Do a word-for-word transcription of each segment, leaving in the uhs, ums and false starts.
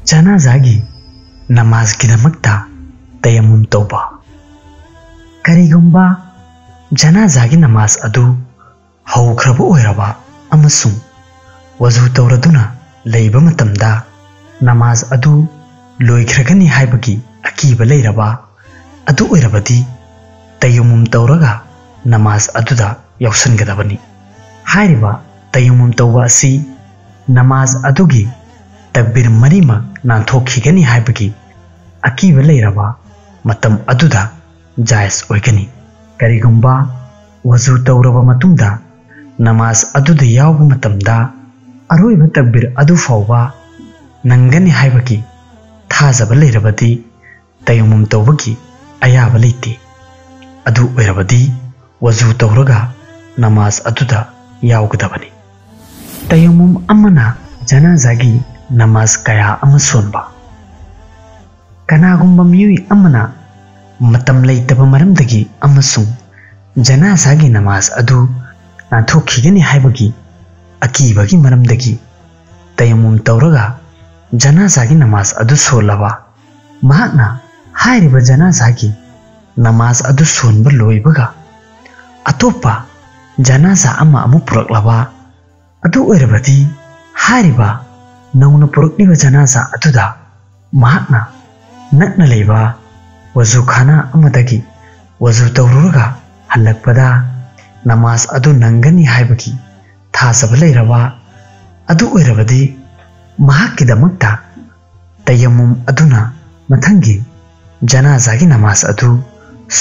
ꯖꯅꯥꯖꯥꯒꯤ ꯅꯃꯥꯖꯒꯤꯗꯃꯛꯇ ꯇꯌꯝꯃꯨꯝ ꯇꯧꯕ꯫ ꯀꯔꯤꯒꯨꯝꯕ ꯖꯅꯥꯖꯥꯒꯤ ꯅꯃꯥꯖ ꯑꯗꯨ ꯍꯧꯈ꯭ꯔꯕ ꯑꯣꯏꯔꯕ ꯑꯃꯁꯨꯡ ꯋꯖꯨ ꯇꯧꯔꯗꯨꯅ ꯂꯩꯕ ꯃꯇꯝꯗ ꯅꯃꯥꯖ ꯑꯗꯨ ꯂꯣꯏꯈ꯭ꯔꯒꯅꯤ ꯍꯥꯏꯕꯒꯤ ꯑꯀꯤꯕ ꯂꯩꯔꯕ ꯑꯗꯨ ꯑꯣꯏꯔꯕꯗꯤ ꯇꯌꯝꯃꯨꯝ ꯇꯧꯔꯒ ꯅꯃꯥꯖ ꯑꯗꯨꯗ ꯌꯥꯎꯁꯟꯒꯗꯕꯅꯤ꯫ ꯍꯥꯏꯔꯤꯕ ꯇꯌꯝꯃꯨꯝ ꯇꯧꯕ ꯑꯁꯤ ꯅꯃꯥꯖ ꯑꯗꯨꯒꯤ ꯇꯛꯕꯤꯔ ꯃꯔꯤꯃꯛ ꯅꯥꯟꯊꯣꯛꯈꯤꯒꯅꯤ ꯍꯥꯏꯕꯒꯤ ꯑꯀꯤꯕ ꯂꯩꯔꯕ ꯃꯇꯝ ꯑꯗꯨꯗ ꯖꯥꯏꯖ ꯑꯣꯏꯒꯅꯤ꯫ ꯀꯔꯤꯒꯨꯝꯕ ꯋꯖꯨ ꯇꯧꯔꯕ ꯃꯇꯨꯡꯗ ꯅꯃꯥꯖ ꯑꯗꯨꯗ ꯌꯥꯎꯕ ꯃꯇꯝꯗ ꯑꯔꯣꯏꯕ ꯇꯛꯕꯤꯔ ꯑꯗꯨ ꯐꯥꯎꯕ ꯅꯪꯒꯅꯤ ꯍꯥꯏꯕꯒꯤ ꯊꯥꯖꯕ ꯂꯩꯔꯕꯗꯤ ꯇꯌꯝꯃꯨꯝ ꯇꯧꯕꯒꯤ ꯑꯌꯥꯕ ꯂꯩꯇꯦ꯫ ꯑꯗꯨ ꯑꯣꯏꯔꯕꯗꯤ ꯋꯖꯨ ꯇꯧꯔꯒ ꯅꯃꯥꯖ ꯑꯗꯨꯗ ꯌꯥꯎꯒꯗꯕꯅꯤ꯫ ꯇꯌꯝꯃꯨꯝ ꯑꯃꯅ ꯖꯅꯥꯖꯥꯒꯤ ꯅꯃꯥꯖ ꯀꯌꯥ ꯑꯃ ꯁꯣꯟꯕ꯫ ꯀꯅꯥꯒꯨꯝꯕ ꯃꯤꯑꯣꯏ ꯑꯃꯅ ꯃꯇꯝ ꯂꯩꯇꯕ ꯃꯔꯝꯗꯒꯤ ꯑꯃꯁꯨꯡ ꯖꯅꯥꯖꯥꯒꯤ ꯅꯃꯥꯖ ꯑꯗꯨ ꯅꯥꯟꯊꯣꯛꯈꯤꯒꯅꯤ ꯍꯥꯏꯕꯒꯤ ꯑꯀꯤꯕꯒꯤ ꯃꯔꯝꯗꯒꯤ ꯇꯌꯝꯃꯨꯝ ꯇꯧꯔꯒ ꯖꯅꯥꯖꯥꯒꯤ ꯅꯃꯥꯖ ꯑꯗꯨ ꯁꯣꯜꯂꯕ ꯃꯍꯥꯛꯅ ꯍꯥꯏꯔꯤꯕ ꯖꯅꯥꯖꯥꯒꯤ ꯅꯃꯥꯖ ꯑꯗꯨ ꯁꯣꯟꯕ ꯂꯣꯏꯕꯒ ꯑꯇꯣꯞꯄ ꯖꯅꯥꯖꯥ ꯑꯃ ꯑꯃꯨꯛ ꯄꯨꯔꯛꯂꯕ ꯑꯗꯨ ꯑꯣꯏꯔꯕꯗꯤ ꯍꯥꯏꯔꯤꯕ ꯅꯧꯅ ꯄꯨꯔꯛꯂꯤꯕ ꯖꯅꯥꯖꯥ ꯑꯗꯨꯗ ꯃꯍꯥꯛꯅ ꯅꯛꯅ ꯂꯩꯕ ꯋꯖꯨꯈꯥꯅꯥ ꯑꯃꯗꯒꯤ ꯋꯖꯨ ꯇꯧꯔꯨꯔꯒ ꯍꯜꯂꯛꯄꯗ ꯅꯃꯥꯖ ꯑꯗꯨ ꯅꯪꯒꯅꯤ ꯍꯥꯏꯕꯒꯤ ꯊꯥꯖꯕ ꯂꯩꯔꯕ ꯑꯗꯨ ꯑꯣꯏꯔꯕꯗꯤ ꯃꯍꯥꯛꯀꯤꯗꯃꯛꯇ ꯇꯌꯝꯃꯨꯝ ꯑꯗꯨꯅ ꯃꯊꯪꯒꯤ ꯖꯅꯥꯖꯥꯒꯤ ꯅꯃꯥꯖ ꯑꯗꯨ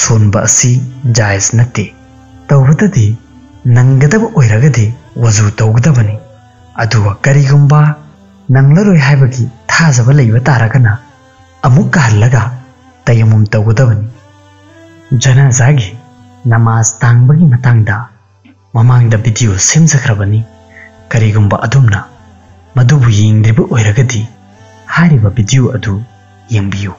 ꯁꯣꯟꯕ ꯑꯁꯤ ꯖꯥꯏꯖ ꯅꯠꯇꯦ꯫ ꯇꯧꯕꯇꯗꯤ ꯅꯪꯒꯗꯕ ꯑꯣꯏꯔꯒꯗꯤ ꯋꯖꯨ ꯇꯧꯒꯗꯕꯅꯤ꯫ ꯑꯗꯨꯒ ꯀꯔꯤꯒꯨꯝꯕ ꯅꯪꯂꯔꯣꯏ ꯍꯥꯏꯕꯒꯤ ꯊꯥꯖꯕ ꯂꯩꯕ ꯇꯥꯔꯒꯅ ꯑꯃꯨꯛꯀ ꯍꯜꯂꯒ ꯇꯌꯝꯃꯨꯝ ꯇꯧꯒꯗꯕꯅꯤ꯫ ꯖꯅꯥꯖꯥꯒꯤ ꯅꯃꯥꯖ ꯇꯥꯡꯕꯒꯤ ꯃꯇꯥꯡꯗ ꯃꯃꯥꯡꯗ ꯚꯤꯗꯤꯑꯣ ꯁꯦꯝꯖꯈ꯭ꯔꯕꯅꯤ꯫ ꯀꯔꯤꯒꯨꯝꯕ ꯑꯗꯣꯝꯅ ꯃꯗꯨꯕꯨ ꯌꯦꯡꯗ꯭ꯔꯤꯕ ꯑꯣꯏꯔꯒꯗꯤ ꯍꯥꯏꯔꯤꯕ ꯚꯤꯗꯤꯑꯣ ꯑꯗꯨ ꯌꯦꯡꯕꯤꯌꯨ꯫